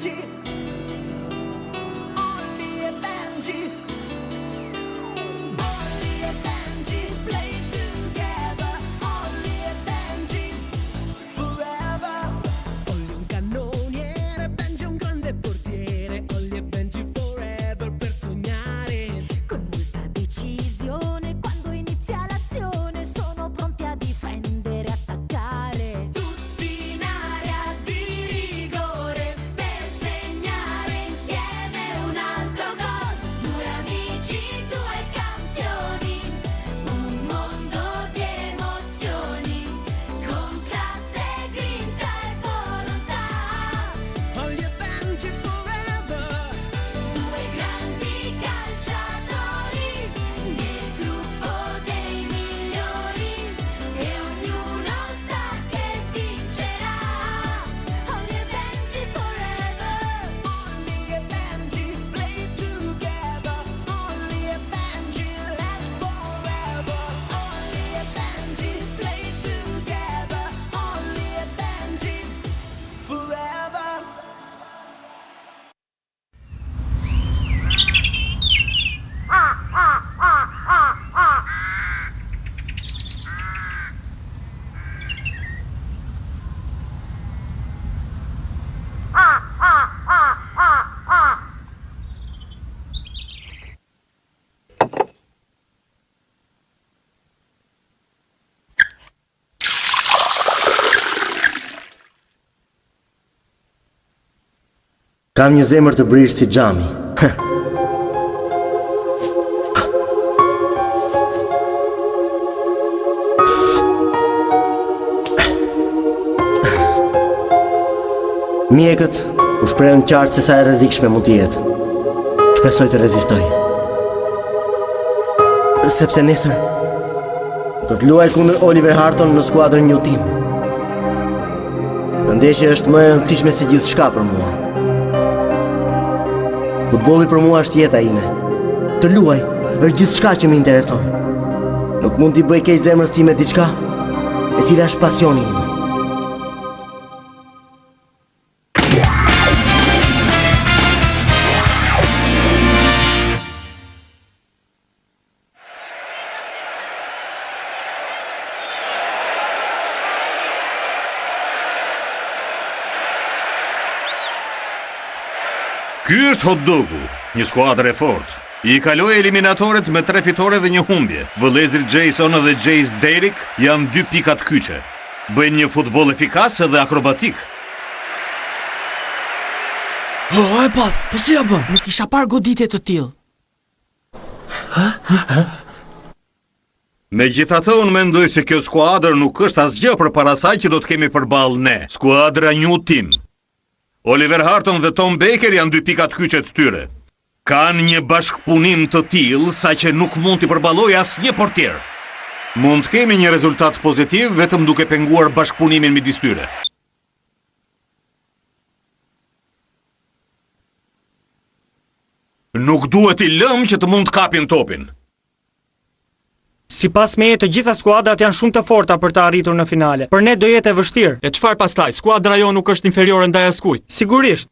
Benji. Ollie e Benji. Ollie e Benji play together. Ollie e Benji forever. Olli un cannoniere, Benji un grande portiere, Olli e Benji forever per sognare. Con molta decisione, quando inizia l'azione, sono pronti a difendere, attaccare. Tutti in area di rigore per segnare insieme un altro gol. Due amici, due campioni, un mondo di emozioni, con classe, grinta e volontà. Olli e Benji forever. Due grandi calciatori nel gruppo dei migliori e ognuno sa che vincerà. Holly e Benji forever. Holly e Benji play together. Holly e Benji last forever. Holly e Benji play together. Holly e Benji forever. Kam një zemër të brirë si xhami. Mjekët u shprehën qartë se sa e rrezikshme mund të jetë. Shpresoj të rezistoj. Sepse nesër do të luaj kundër Oliver Harton në skuadrën New Team. Kjo ndeshje është më e rëndësishme se gjithçka për mua. Futbolli për mua është jeta ime. Të luaj është gjithçka që më intereson. Nuk mund t'i bëj keq zemrës time diçka, e cila është pasioni im. Ky është Hot Dogu, një skuadër e fortë. I kaloi eliminatoret me tre fitore dhe një humbje. Vëllezërit Jason dhe Jace Derrick janë dy pikat kyçe. Bëjnë një futboll efikas dhe akrobatik. Oh, e patë, po si ja bën? Nuk kisha parë goditje të tillë. Megjithatë, unë mendoj se kjo skuadër nuk është asgjë përpara asaj që do të kemi përballë ne. Skuadra New Team. Oliver Harton dhe Tom Baker janë dy pikat kyçe të tyre. Kanë një bashkëpunim të tillë saqë nuk mund t'i përballojë asnjë portier. Mund të kemi një rezultat pozitiv vetëm duke penguar bashkëpunimin midis tyre. Nuk duhet t'i lëmë që të mund të kapin topin. Sipas meje të gjitha skuadrat janë shumë të forta për të arritur në finale. Për ne do jetë e vështirë. E çfarë pastaj? Skuadra jonë nuk është inferiore ndaj askujt. Sigurisht.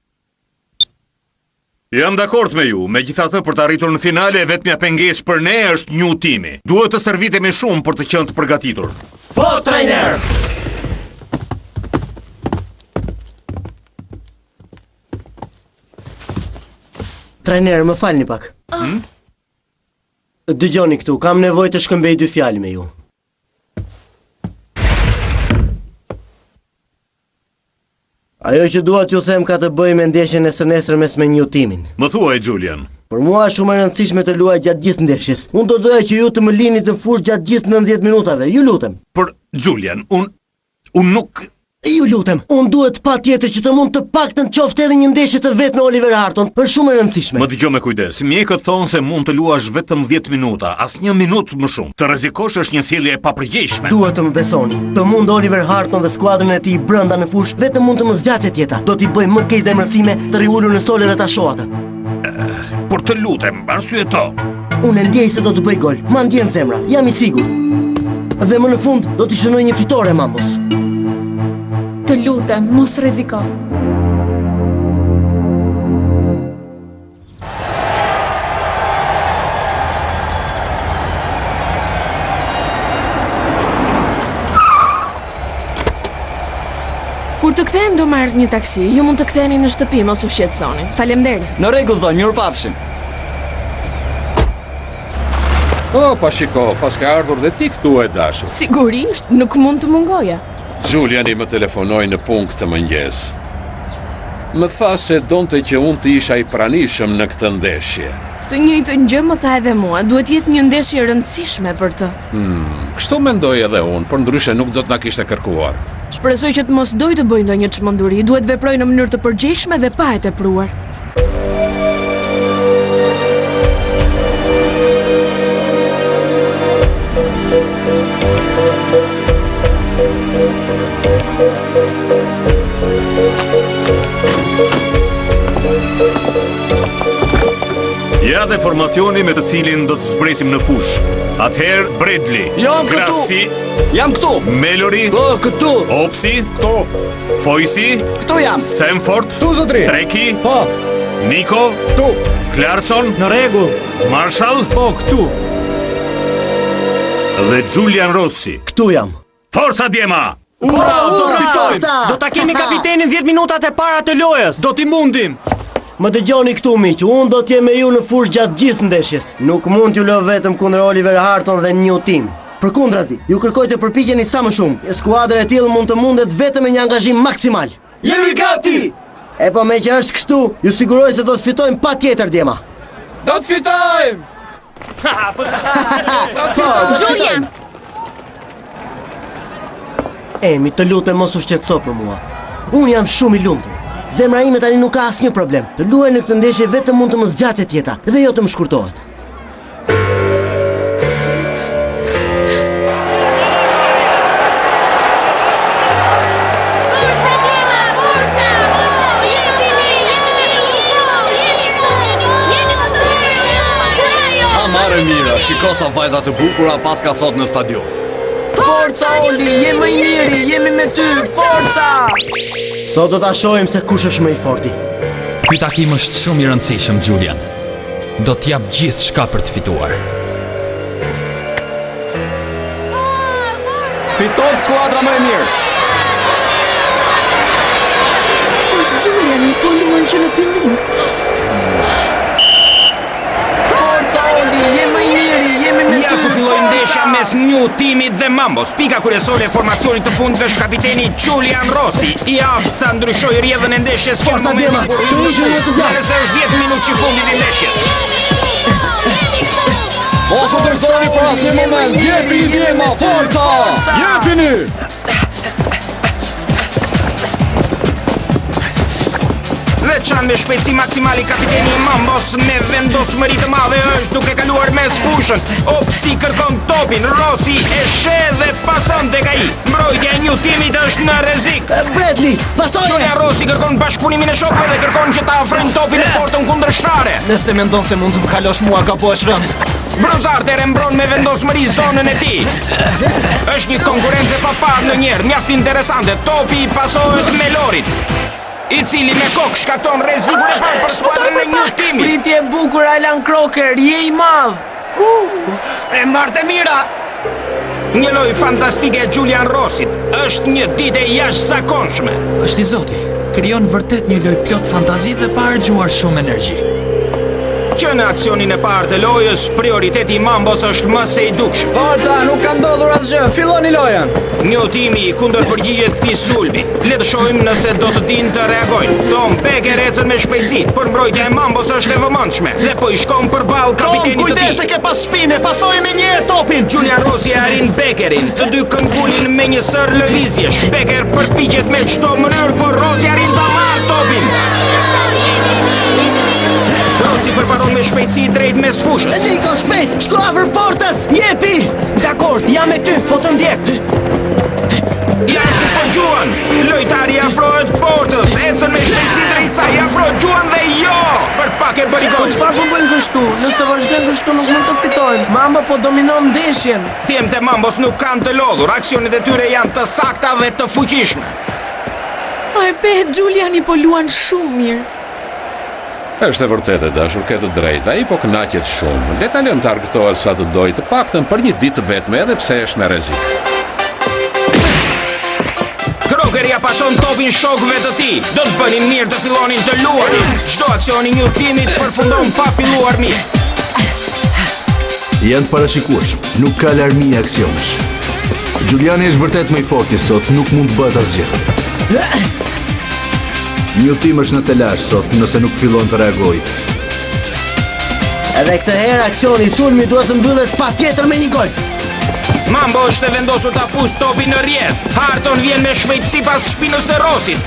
Jam dakord me ju, megjithatë për të arritur në finale e vetmja pengesë për ne është New Team-i. Duhet të stërvitemi shumë për të qenë të përgatitur. Po, trajner! Trajner, më falni pak. Hmm? Dëgjoni këtu, kam nevojë të shkëmbej dy fjalë me ju. Ajo që dua t'ju them ka të bëjë me ndeshjen e së nesërmes me New Teamin. Më thuaj, Julian. Për mua është shumë e rëndësishme të luaj gjatë gjithë ndeshjes. Unë do doja që ju të më linit në fushë gjatë gjithë 90 minutave. Ju lutem. Por Julian, unë unë nuk Ju lutem, unë duhet patjetër që të mund të paktën qoftë edhe një ndeshje të vetme Oliver Harton, është shumë e rëndësishme. Më dëgjo me kujdes. Mjekët thonë se mund të luash vetëm 10 minuta, asnjë minutë më shumë. Të rrezikosh është një sjellje e papërgjegjshme. Duhet të më besoni. Të mund Oliver Harton dhe skuadrën e tij brenda në fushë, vetëm mund të më zgjatet jeta. Do t'i bëj më keq zemrës sime të rri ulur në stol edhe ta shoh atë. Por të lutem, arsyeto. Unë e ndjej se do të bëj gol. Ma ndjen zemra, jam i sigurt. Dhe më në fund do t'i shënoj një fitore Mambos. Të lutem, mos rreziko. Kur të kthehem do marr një taksi. Ju mund të ktheheni në shtëpi, mos u shqetësoni. Faleminderit. Në rregull zonjë, mirupafshim. Oh, pa shiko, paske ardhur dhe ti këtu e dashur. Sigurisht, nuk mund të mungoja. Juliani më telefonoi në punë këtë mëngjes. Më tha se donte që unë të isha i pranishëm në këtë ndeshje. Të njëjtën gjë më tha edhe mua, duhet të jetë një ndeshje e rëndësishme për të. Hmm, kështu mendoj edhe unë, përndryshe nuk do të na kishte kërkuar. Shpresoj që të mos dojë të bëjë ndonjë çmenduri, duhet të veprojë në mënyrë të përgjegjshme dhe pa e tepruar. Ja dhe formacioni me të cilin do të zbresim në fushë. Atëherë Bradley, Jam këtu. Grassi, Jam këtu. Melori, Po, këtu. Opsi, Këtu. Foisi, Këtu jam. Sanford, Këtu zotri. Treki, Po. Niko, Këtu. Clarkson, Në rregull. Marshall Po, këtu. dhe Julian Rossi. Këtu jam. Forca djema! Ura, do të fitojmë! Do ta kemi kapitenin 10 minutat e para të lojës. Do t'i mundim! Më dëgjoni këtu miq, unë do të jem me ju në fushë gjatë gjithë ndeshjes. Nuk mund t'ju lë vetëm kundër Oliver Harton dhe New Team. Përkundrazi, ju kërkoj të përpiqeni sa më shumë. Një skuadër e tillë mund të mundet vetëm me një angazhim maksimal. Jemi gati! E po me që është kështu, ju siguroj se do të fitojmë patjetër djema. Do të fitojmë! Po, do të Julian! fitojmë. Emi, të lutem mos u shqetëso për mua. Unë jam shumë i lumtur. Zemra ime tani nuk ka asnjë problem. Të luaj në këtë ndeshje vetëm mund të më zgjatet jeta dhe jo të më shkurtohet. Forza djema, forza! Oh, jepini, jepini, jeni këtu, jeni më të mirë, kurajo! Ha marrë mira, shiko sa vajza të bukura paska sot në stadium. Forca Oli, je më i miri, jemi me ty. Forca! Sot do ta shohim se kush është më i forti. Ky takim është shumë i rëndësishëm, Julian. Do të jap gjithçka për të fituar. Fiton skuadra më e mirë. Është Juliani, po luan që në fillim. Forca Oli, je më i miri, jemi me Ja ty. ku filloi ndeshja mes New Teamit dhe Mambos. Pika kryesore e formacionit të fundit është kapiteni Julian Rossi, i aftë ta ndryshojë rrjedhën e ndeshjes që në Forca momentin djema, kur të hiqen në të djathtë. Nëse është 10 minutë që fundit i ndeshjes. Mos u dorëzoni për asnjë moment. Jepi djema, forca! Jepini! Dhe çan me shpejtësi maksimale kapiteni i Mambos me vendosmëri të madhe është duke kaluar mes fushën. Opsi kërkon topin, Rossi e sheh dhe pason tek ai. Mbrojtja e New Teamit është në rrezik. Bradley, pasoje! Julian Rossi kërkon bashkëpunimin e shokëve dhe kërkon që ta afrojnë topin në portën kundërshtare. Nëse mendon se mund të më kalosh mua, gabohesh rënd. Bruzarter e mbron me vendosmëri zonën e tij. Është një konkurrencë e paparë ndonjëherë, mjaft interesante. Topi i pasohet me Lorit, i cili me kokë shkakton rrezikun e parë për skuadrën e New Teamit. Pritje e bukur Alan Crocker, je i madh. E marrë mira. Një lojë fantastike e Julian Rossit. Është një ditë e jashtëzakonshme. Është i zoti. Krijon vërtet një lojë plot fantazi dhe pa harxhuar shumë energji. Që në aksionin e parë të lojës, prioriteti i Mambos është më se i dukshëm. Forca, nuk ka ndodhur asgjë. Filloni lojën. New Teami i kundërpërgjigjet këtij sulmi. Le të shohim nëse do të dinë të reagojnë. Tom Becker ecën me shpejtësi, por mbrojtja e Mambos është e vëmendshme dhe po i shkon përballë kapitenit të Kujdes tij. se ke pas shpine, pasoje me një herë topin. Julian Rossi e arrin Beckerin, të dy këngulin me një sër lëvizjesh. Becker përpiqet me çdo mënyrë, por Rossi arrin ta marrë topin. Rossi përparon me shpejtësi drejt mes fushës. Niko, shpejt, shko afër portës, jepi! Dakord, jam me ty, po të ndjek. Ja ku po gjuan. Lojtari i afrohet portës, ecën me shpejtësi drejt saj, afrohet gjuan dhe jo! Për pak e bëri Po gol. çfarë po bëjnë kështu? Nëse vazhdojnë kështu nuk mund të fitojnë. Mamba po dominon ndeshjen. Djemtë e Mambos nuk kanë të lodhur, aksionet e tyre janë të sakta dhe të fuqishme. A e pe, Juliani po luan shumë mirë. Është e vërtetë e dashur, ke të drejtë. Ai po kënaqet shumë. Le ta lëmë të argëtohet sa të dojë, të paktën për një ditë të vetme, edhe pse është me rrezik. Walker ia pason topin shokëve të tij. Do të bënin mirë të fillonin të luanin. Çdo aksion i New Teamit përfundon pa filluar mirë. Janë të parashikueshëm, nuk ka larmi aksionesh. Giuliani është vërtet më i forti sot, nuk mund të bëhet asgjë. New Team është në telash sot, nëse nuk fillon të reagojë. Edhe këtë herë aksioni i sulmit duhet të mbyllet patjetër me një gol. Mambo është e vendosur ta fusë topin në rrjetë. Harton vjen me shpejtësi pas shpinës së Rosit.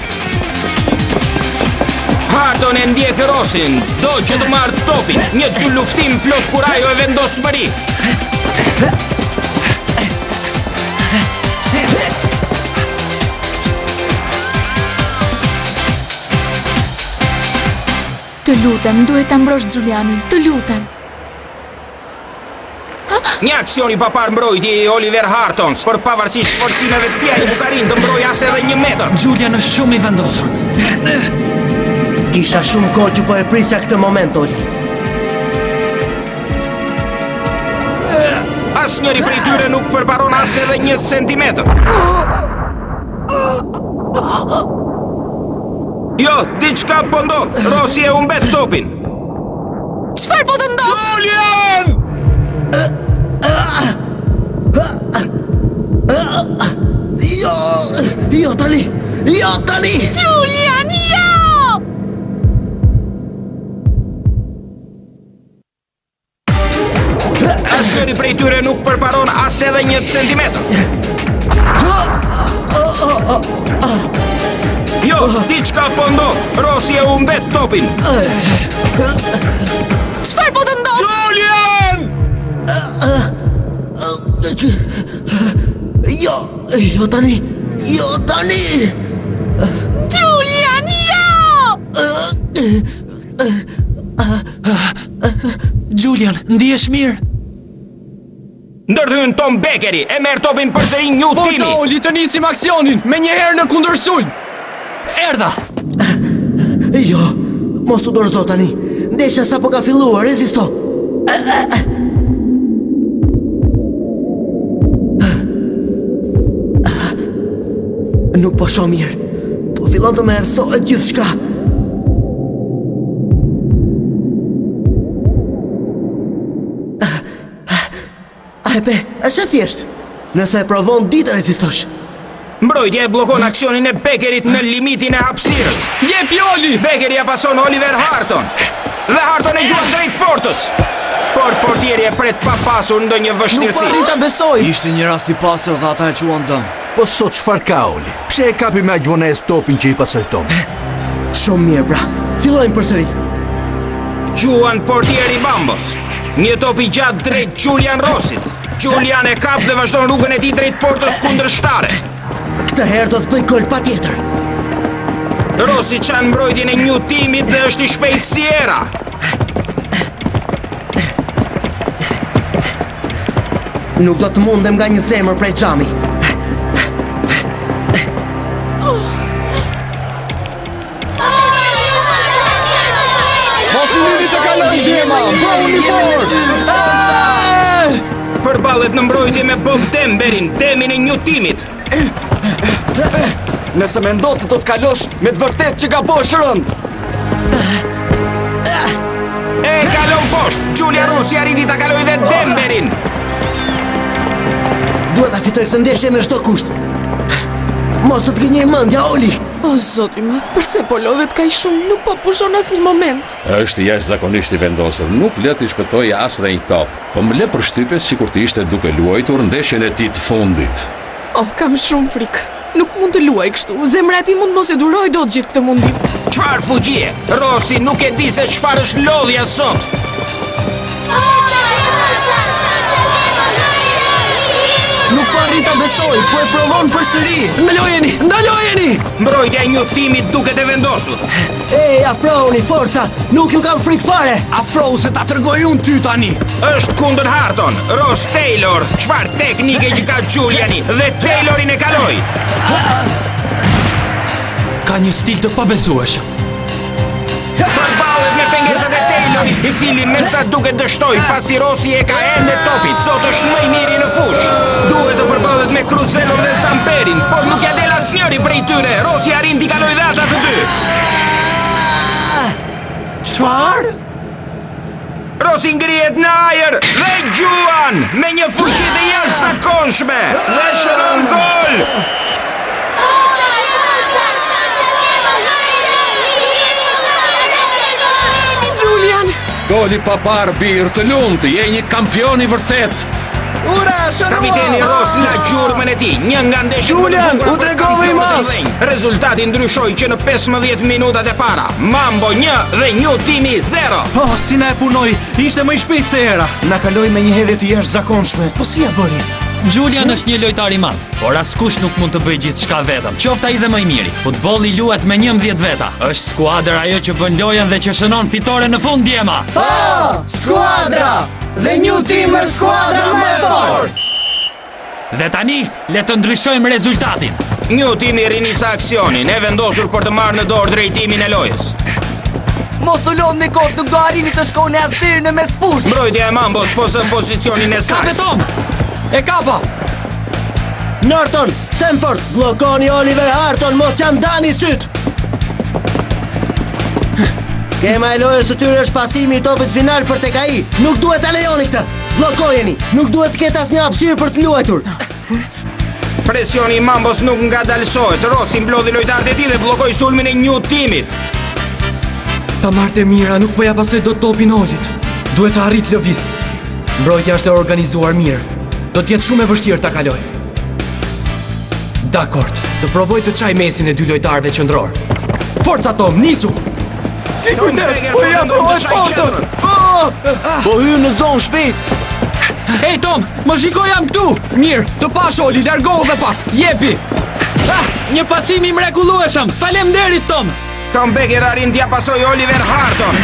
Harton e ndjek Rosin, do që të marrë topin. Një dyluftim plot kurajo e vendosmëri. Të lutem, duhet ta mbrosh Giulianin. Të lutem. Një aksion i paparë mbrojtje i Oliver Hartons, por pavarësisht sforcimeve të tij ai nuk arrin të mbrojë as edhe një metër. Julian është shumë i vendosur. Kisha shumë kohë që po e prisja këtë moment, Oli. Asnjëri prej tyre nuk përparon as edhe një centimetër. Jo, diçka po ndodh. Rossi e humbet topin. Çfarë po të ndodh? Julian! Jo, jo tani, jo tani. Julian, jo! Asnjëri prej tyre nuk përparon as edhe një centimetër. Jo, diçka po ndodh. Rossi e humbet topin. Çfarë po të ndodh? Julian! Jo, jo tani, jo tani. Julian, jo! Julian, ndihesh mirë? Ndërhyn Tom Bekeri, e merr topin përsëri New Forca Teami. Oli, të nisim aksionin, menjëherë në kundërsulm. Erdha. Jo, mos u dorëzo tani. Ndeshja sapo ka filluar, rezisto. Nuk po shoh mirë. Po fillon të më errësohet gjithçka. A e pe, është e thjeshtë. Nëse e provon di të rezistosh. Mbrojtja e bllokon aksionin e Bekerit në limitin e hapësirës. Jepi Oli! Bekeri ia pason Oliver Harton. Dhe Harton e gjuan drejt portës. Por portieri e pret pa pasur ndonjë Nuk po vështirësi. arrij ta besoj. Ishte një rast i pastër dhe ata e quan dëm. Po sot çfarë ka Oli? Pse e kapi me aq vonesë topin që i pasoi Tomi? Shumë mirë pra. Fillojmë përsëri. Gjuan portieri Bambos. Një top i gjatë drejt Julian Rossit. Julian e kap dhe vazhdon rrugën e tij drejt portës kundërshtare. Këtë herë do të bëj gol patjetër. Rossi çan mbrojtjen e New Teamit dhe është i shpejtë si era. Nuk do të mundem nga një zemër prej xhami. Mos i lini të kalojnë djema, bëhuni fort. Përballet në mbrojtje me Bob Demberin, demin e New Teamit. Nëse mendon se do të kalosh, me të vërtetë që gabohesh rënd. E kalon poshtë. Julian Rossi arriti ta kalojë dhe Demberin. Duhet ta fitoj këtë ndeshje me çdo kusht. Mos të të gënjej mendja, Oli. O, zoti i madh, përse po lodhet kaq shumë? Nuk po pushon asnjë moment. Është jashtëzakonisht i vendosur, nuk lë t'i shpëtojë as dhe një top. Po më lë përshtypje sikur të ishte duke luajtur ndeshjen e tij të fundit. Oh, kam shumë frikë. Nuk mund të luaj kështu. Zemra e tij mund mos e durojë dot gjithë këtë mundim. Çfarë fuqie? Rossi nuk e di se çfarë është lodhja sot. Nuk po arrij ta besoj, po e provon përsëri. Ndalojeni, ndalojeni! Mbrojtja e New Teamit duket e vendosur. Ej, afrohuni, forca! Nuk ju kam frikë fare! Afrohu se ta tregoj unë ty tani. Është kundër Harton, Ross Taylor, çfarë teknike që ka Giuliani dhe Taylorin e kaloi. Ka një stil të pabesueshëm. Përballet me pengesat e Taylorit. Taylor, i cili me sa duket dështoi pasi Rossi e ka ende topin. Sot është më i miri në fushë. Duhet të përballet me Cruzello dhe Zamperin, por nuk ia del asnjëri prej tyre. Rossi arrin t'i kalojë dhe ata të dy. Çfarë? Rossi ngrihet në ajër dhe gjuan me një fuqi të jashtëzakonshme dhe shënon gol. Julian! Gol i paparë bir, të lumtë, je një kampion i vërtetë. Ura, shënua! Kapiteni Ross la gjurmën e tij, një nga ndeshjet më të Julian, bukura u për tregove i kampionët e madh! mëdhenj. Rezultati ndryshoi që në 15 minutat e para. Mambo 1 dhe New Teami 0. Oh, si na e punoi, ishte më i shpejtë se era. Na kaloi me një hedhje të jashtëzakonshme. Po si ja bëri? Julian është një lojtar i madh, por askush nuk mund të bëjë gjithçka vetëm. Qoftë ai dhe më i miri. Futbolli luhet me 11 veta. Është skuadra ajo që bën lojën dhe që shënon fitoren në fund djema. Po! Skuadra! Dhe New Team është skuadra më e fortë! Dhe tani, le të ndryshojmë rezultatin. New Teami rinis aksionin, e vendosur për të marrë në dorë drejtimin e lojës. Mos u lodhni kot, nuk do arrini të shkoni as deri në mesfushë. Mbrojtja e Mambos po zë pozicionin e saj. Kape Tom! E kapa! Norton, Sanford, bllokoni Oliver Harton, mos ja ndani syt. Skema e lojës së tyre është pasimi i topit final për tek ai. Nuk duhet ta lejoni këtë. Bllokojeni. Nuk duhet të ketë asnjë hapësirë për të luajtur. Presioni i Mambos nuk ngadalësohet. Rossi mblodhi lojtarët e tij dhe bllokoi sulmin e New Teamit. Ta marrtë e mira, nuk po ja pasoj dot topin Olit. Duhet të arrij të lëviz. Mbrojtja është e organizuar mirë. Do të jetë shumë e vështirë ta kaloj. Dakord, të provoj të çaj mesin e dy lojtarëve qendror. Forca Tom, nisu! Ki kujdes, po i afrohet portës. Po hyn në zonë shpejt. Ej Tom, më shiko jam këtu. Mirë, të pash Oli, largohu dhe pak. Jepi. Ah, një pasim i mrekullueshëm. Faleminderit Tom. Tom Becker arrin t'ia pasojë Oliver Harton.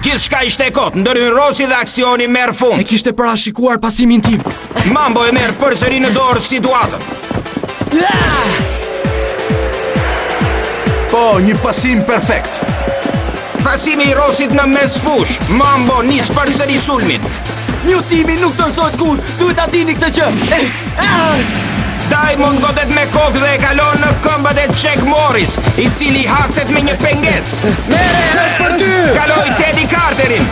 Gjithçka ishte e kot, ndërhyn Rossi dhe aksioni merr fund. E kishte parashikuar pasimin tim. Mambo e merr përsëri në dorë situatën. Po, një pasim perfekt. Pasimi i Rossit në mesfushë. Mambo nis përsëri sulmin. New Teami nuk dorëzohet kurrë, duhet ta dini këtë gjë. Eh, ah! Diamond godet me kokë dhe e kalon në këmbët e Jack Morris, i cili haset me një pengesë. Mere, është për ty. Kaloi Teddy Carterin.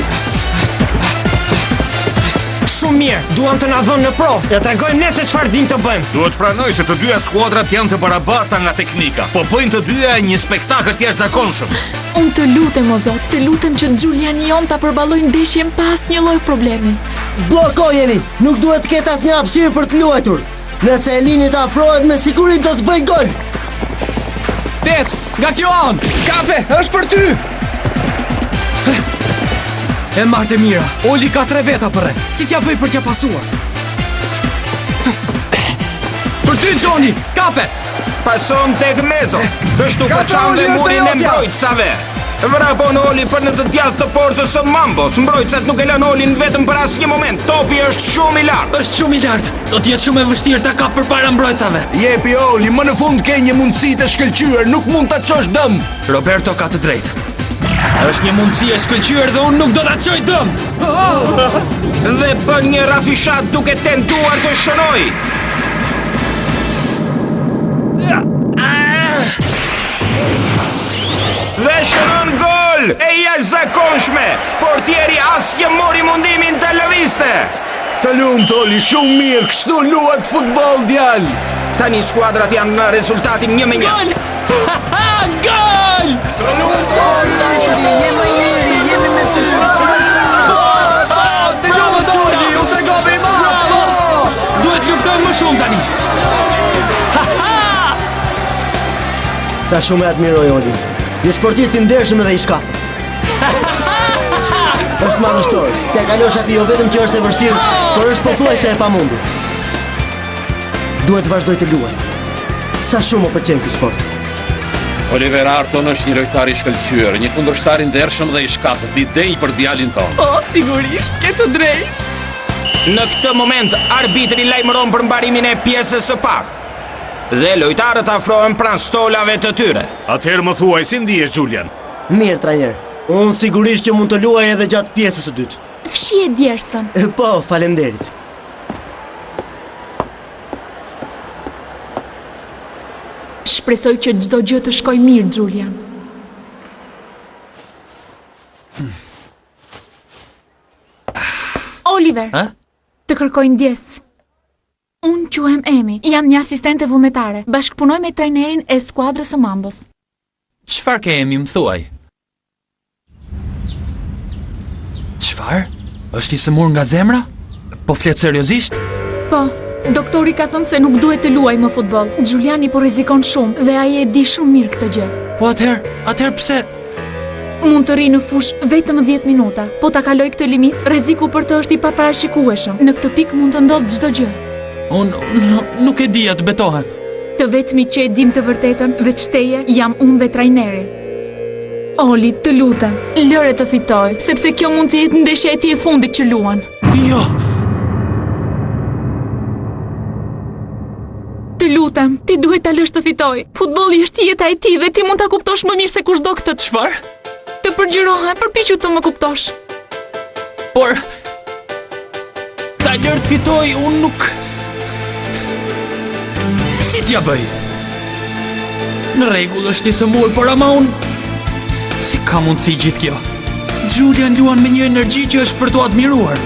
Shumë mirë, duan të na vënë në provë. Ja tregojmë ne se çfarë dim të bëjmë. Duhet pranoj se të dyja skuadrat janë të barabarta nga teknika. Po bëjnë të dyja një spektakël të jashtëzakonshëm. Unë të lutem, o Zot, të lutem që Julian jon ta përballojë ndeshjen pa asnjë lloj problemi. Bllokojeni. Nuk duhet të ketë asnjë hapësirë për të luajtur. Nëse e lini të afrohet me siguri do të bëj gol. Tet, nga kjo anë. Kape, është për ty. E marrtë e mira, Oli ka tre veta përreth. Si t'ja bëj për t'ja pasuar? Për ty, Johnny, kape! Pason tek Mezo. Kështu përçan dhe Oli, është murin e jotja. mbrojtësave. Vrapon Oli për në të djathtë të portës së Mambos. Mbrojtësat nuk e lënë Olin vetëm për asnjë moment. Topi është shumë i lartë. Është shumë i lartë. Do të jetë shumë e vështirë ta kap përpara mbrojtësave. Jepi Oli, më në fund ke një mundësi të shkëlqyer, nuk mund ta çosh dëm. Roberto ka të drejtë. Është një mundësi e shkëlqyer dhe unë nuk do ta çoj dëm. Dhe bën një rafishat duke tentuar të shënoj. Dhe shënon gol e jashtëzakonshme. Portieri as që mori mundimin të lëvizte. Të lumtë Oli, shumë mirë, kështu luhet futboll djalë. Tani skuadrat janë në rezultatin 1 me 1. Gol! Gol! Të lumtë Oli, Je më i miri, jemi me ty. Të lumtë Oli, u tregove i madh. Bravo! Duhet luftojmë më shumë tani. Sa shumë e admiroj Olin. Një sportist i ndershëm edhe i shkathët. Është madhështor. T'ia kalosh atij jo vetëm që është e vështirë, por është pothuajse e pamundur. Duhet të vazhdoj të luaj. Sa shumë më pëlqen ky sport. Oliver Harton është një lojtar i shkëlqyer, një kundërshtar i ndershëm dhe i shkathët, i denjë për djalin tonë. Po, sigurisht, ke të drejtë. Në këtë moment, arbitri lajmëron për mbarimin e pjesës së parë. Dhe lojtarët afrohen pranë stolave të tyre. Atëherë më thuaj si ndihesh Julian? Mirë, trajner. Unë sigurisht që mund të luaj edhe gjatë pjesës së dytë. Fshije djersën. Po, faleminderit. Shpresoj që çdo gjë të shkojë mirë, Julian. Oliver, Ha? të kërkoj ndjesë. Unë quhem Emi, jam një asistente vullnetare. Bashkëpunoj me trajnerin e skuadrës së Mambos. Çfarë ke Emi, më thuaj? Çfarë? Është i sëmurë nga zemra? Po flet seriozisht? Po, doktori ka thënë se nuk duhet të luajë më futboll. Giuliani po rrezikon shumë dhe ai e di shumë mirë këtë gjë. Po atëherë, atëherë pse? Mund të rrijë në fushë vetëm 10 minuta. Po ta kalojë këtë limit, rreziku për të është i paparashikueshëm. Në këtë pikë mund të ndodhë çdo gjë. Unë nuk e dija të betohem. Të vetmit që e dimë të vërtetën, veç teje, jam unë dhe trajneri. Oli, të lutem, lëre të fitojë, sepse kjo mund të jetë ndeshja e tij e fundit që luan. Jo. Të lutem, ti duhet ta lësh të fitojë. Futbolli është jeta e tij dhe ti mund ta kuptosh më mirë se kushdo këtë. Çfarë? Të përgjërohem, përpiqu të më kuptosh. Por Ta lërë të fitojë, unë nuk... Si t'ia bëj? Në rregull është i sëmurë, por ama unë... Si ka mundësi gjithë kjo? Julian luan me një energji që është për t'u admiruar.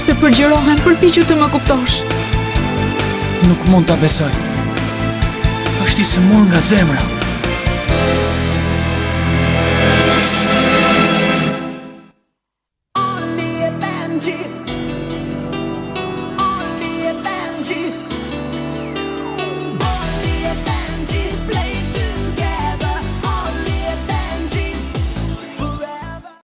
Të përgjërohem, përpiqu të më kuptosh. Nuk mund ta besoj. Është i sëmurë nga zemra.